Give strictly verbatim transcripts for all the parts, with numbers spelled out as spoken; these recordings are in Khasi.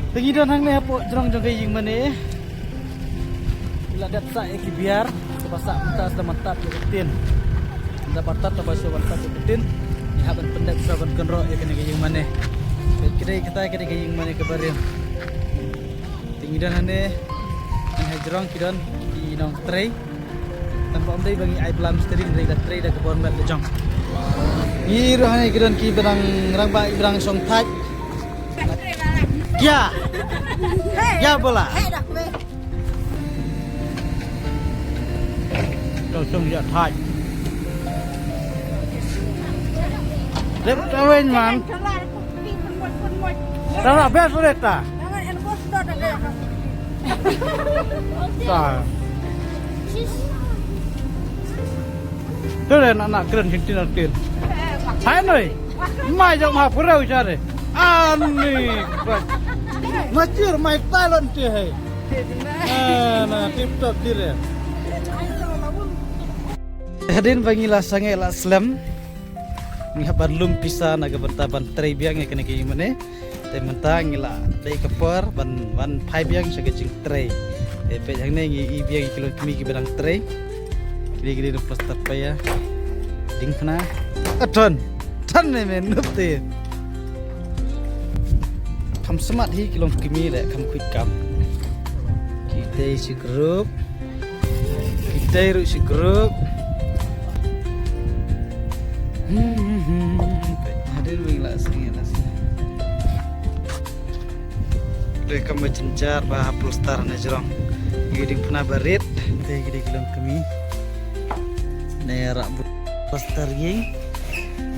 Te ngi don hangne hapoh jrong jong ka ïing mane. Ngi la dep sah ïa ki biar, kaba sah mynta sdang ban tap ïa ka tin. Ynda ba tap, kaba shu ban tap ïa ka tin, ngi hap ban pyndep shuwa ban kynroh ïa kane ka ïing mane. Te ka dei kata, ka dei ka ïing mane kaba rim. Te ngi don hangne, hangne ha jrong ki don ki nongtrei. Tang ba ym dei ba ngi ai bla mistri, ngi da trei da ka bor met la jong. Ngi ruh hangne ki don kiba dang rangbah, kiba dang shong thait. Kya? Kya bola? Dang shong ïa thait. Dep taweng man. Tara best reta. Ta. Tu le nak nak kren hintin artin. Hai noi. Mai jong ma pura ujar. Ani. Machir mai talon ti hai. Ah, na tip top dire. Hadien ba ngi la sangeh la slem. Ngi hap ban lum pisa na ka bynta ban trei biang ïa kane ka ïing mane. Te mynta ngi la dei ka por ban, ban phai biang sha ka jingtrei. Te peit hangne ngi i biang ïa ki longkmie kiba dang trei. Kine kine dang plaster paia. Diengphna. Aton. Ton ne men nup te. Kham smat hi ki longkmie le kham khuid kam. Ki tei shi group. Ki tei ruh shi group. Hadien wei la sing la sing. Dei kam ba jynjar ba hap plaster na jrong. Ki diengphna ba rit. Te ki dei ki longkmie. Ne rak bu plaster ïing.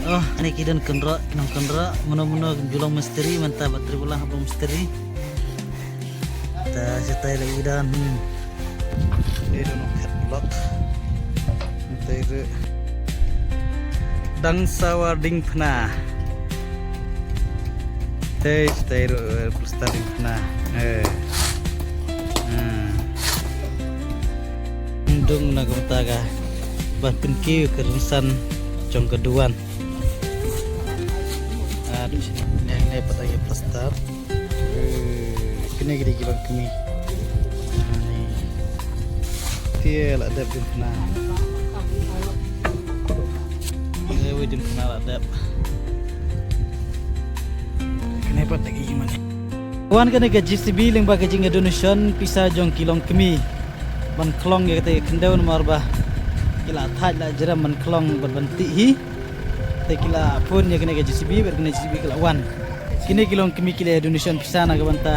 Oh, ani ki don kynroh, ki nongkynroh. Mano mano ju long mistri, mynta ba trei ba la hap long mistri. Ta shatai la i don. Hmm. Dei don khat blok. Shatai ruh. Dang sawa diengphna. Te shatai ruh, eh, plaster diengphna. Eh. Hmm. Dung na kumta ka. Ban pynkiew ka rynsan jong ka duwan. Ah, duk sini. Nai, nai pat ïa plaster. Eh, kine ki dei ki longkmie. Ah, ni. Te la dep diengphna. Te wei diengphna la dep. Kine pat da ki ïing mane. Wan kane ka J C B lyngba ka jingdonation pisa jong ki longkmie. Ban khlong ïa kata ka khyndew namar ba ki la thait la jrem ban khlong bad ban tih hi. Te ki la phone ïa kane ka J C B, bad kane J C B ki la wan. Kine ki longkmie ki la donation pisa na ka bynta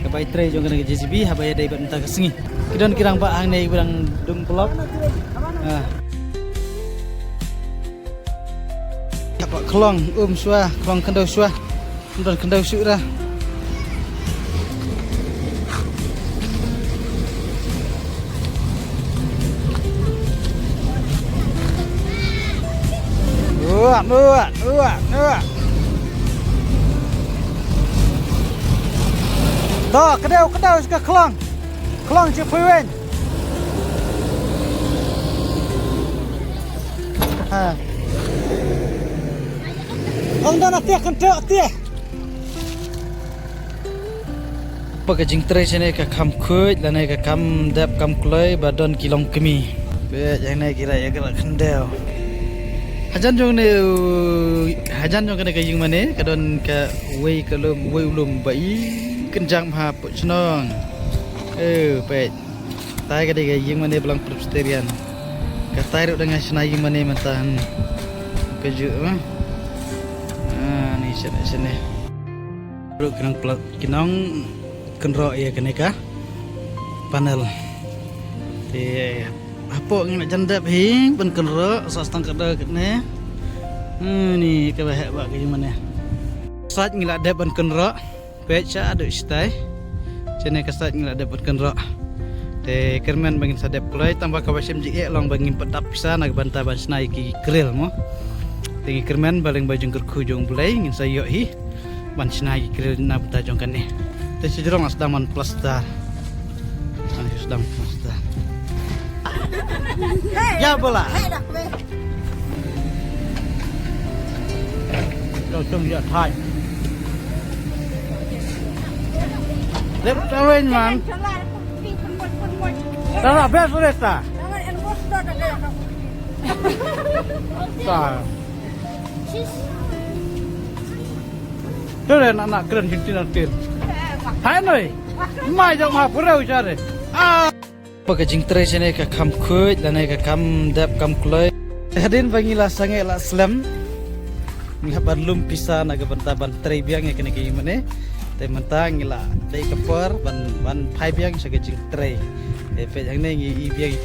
ka bai trei jong kane ka J C B, haba ïadei bad mynta ka sngi. Ki don ki rangbah hangne kiba dang dung block. Ha. Haba khlong um shuwa, khlong khyndew shuwa. Ym don khyndew shuh ra. Uah, uah, uah, uah. To, khyndew, khyndew, ka khlong. Khlong sha pyrshah. Ha. Ong don atiah, khyndew atiah. Ba ka jingtrei shane ka kham khuid lane ka kham dep kham kloi ba don ki longkmie. Peit hangne ki rai ïa ka khyndew. Hajan jong ne, hajan jong kane ka ïing mane ka don kawei ka lum, wei u lum ba i kynjang bha put shnong. Eh, peit. Tai ka dei ka ïing mane ba long Presbyterian. Katai ruh dang shna ïing mane mynta. Ka ju, eh. Ah, ni shane shane. Ruh ki nong pla-, ki nongkynroh ïa kane ka panel. Te hapoh ngi la jan dep hi ban kynroh, sa stang ka da kane. Hmm, ni kaba heh ba ka ïing mane. Sait ngi la dep ban kynroh. Peit sha haduh shatai. Shane ka sait ngi la dep ban kynroh. Te kyrmen ba ngin sa dep kloi, tang ba kaba shem jingeh long ba ngim pat dap pisa na ka bynta ban shna ïa ki krel mo. Te ngi kyrmen ba lyngba jingkyrkhu jong U Blei ngin sa ïoh hi ban shna ïa ki krel na bynta jong kane. Te shi jrong la sdang ban plaster. Sdang plaster. Ïa bola. Dang shong ïa thait. Dep taweng man. Tara bes reta. Ta. Tore na na kren hintin artin. Hai noi. Mai jong ma pura uchare. Ah. Pa ka jingtrei shane ka kham khuid lane ka kham dep kham kloi. Hadien ba ngi la sangeh la slem, ngi hap ban lum pisa na ka bynta ban trei biang ïa kane ka ïing mane. Te mynta ngi la dei ka por ban ban phai biang sha ka jingtrei. Te peit hangne ngi i biang ïa ki